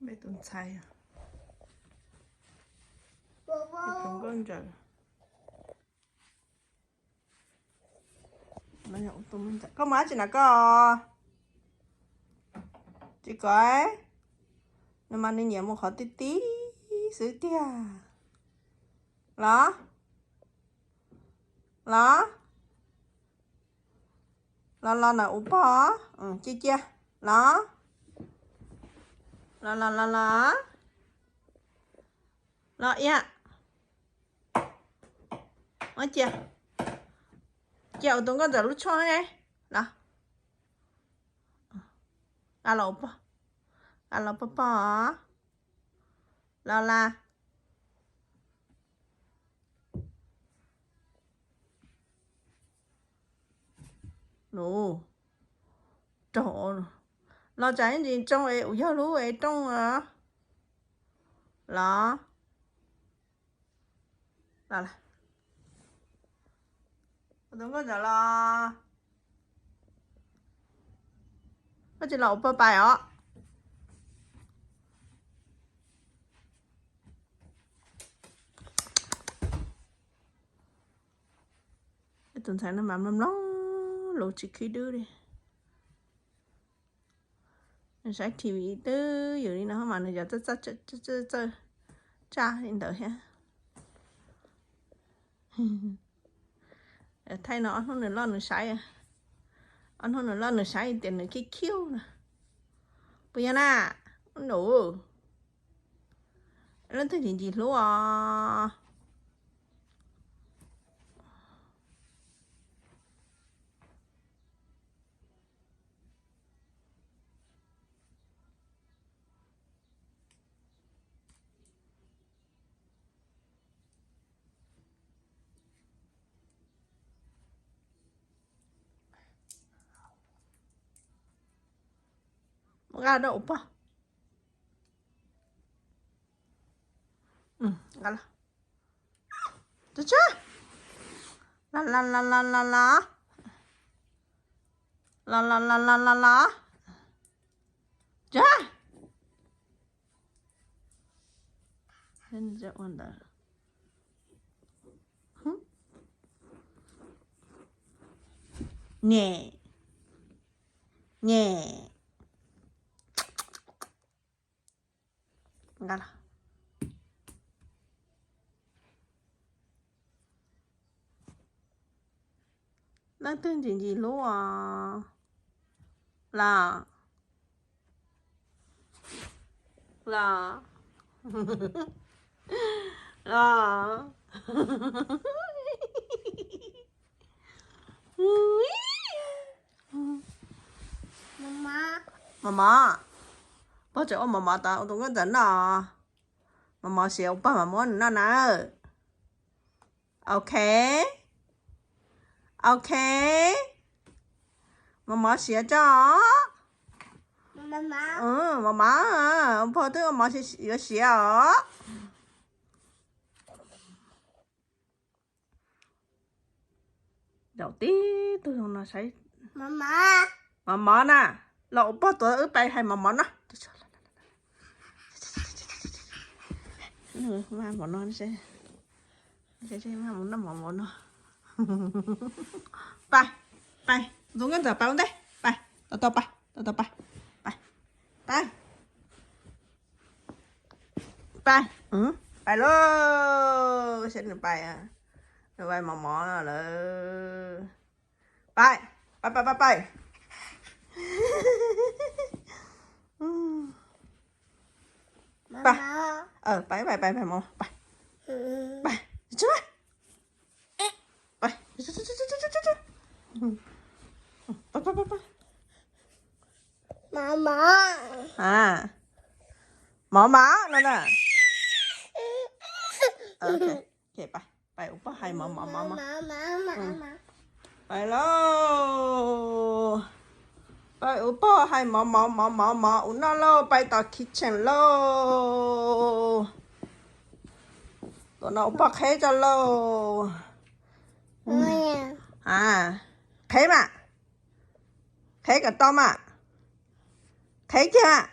Tus ntxhais, tus nkauj ntsawm. Koj mus dab tsi na koj? Tsis kom, nws mas nws nyiam mus qhov ti ti xwb tiag. Los, los, los los na ua pog, cia cia, los, los los los los, los iam, cia, cia ua tus nkauj ntxawm lub tshuaj ne, los, los los ua pog, los los pog pog, los los. Nus, raug, los tsam ntsis tsoo es ua yog lub es rooj los, los, los, tus nkauj ntxawm los. Koj tsis los ua pog pais os. Tus ntxhais no mas mloog mloog lus tsis khib dwb li. Nws saib T V twb ywm li no mas nws yog txawj txawj tsaj li ntawd thiab. Thaij no ob hnub nws loj nws saib, ob hnub nws loj nws saib tias nws khib khiu na. Puas yog na? Nus, leej twg ntxim ntxim hlub os. Nqa rau ua pog. Nqa los. Los los los los los los. Los los los los los los. Los. Nyem, nyem. Nqa los. Leej twg ntxim ntxim hlub os? Los, los, los. Mos mos, pog tseem ua mos mos tod ua tus nkauj ntxawm noj. Mos mos siav ua pog mam muab nws noj na. Ok, ok. Mos mos siav tso. Mos mos, pog twb ua mos yuav siav os. Zaum tib tug zoo no saib. Mos mos na, los ua pog tuav wb pais hais mos mos no. Mos mos no, mos mos no. Pais, pais, tus nkauj ntxawm pais ua ntej, pais, tau tau pais, tau tau pais, pais, pais. Pais, pais lauj, saib nws pais, nws pais mos mos no lawm. Pais, pais pais pais pais. Pais, pais pais pais mos, pais, pais, pais, pais, pais, pais. Mos mos no na. Pais ua pog hais mos mos mos mos. Pais lauj. Pais ua pog hais mos mos mos mos mos ua noj lauj, pais tom kitchen lauj. Tuaj noj ua pog qheb tso lauj. Qheb mas, qheb kom tau mas, qheb kiag mas.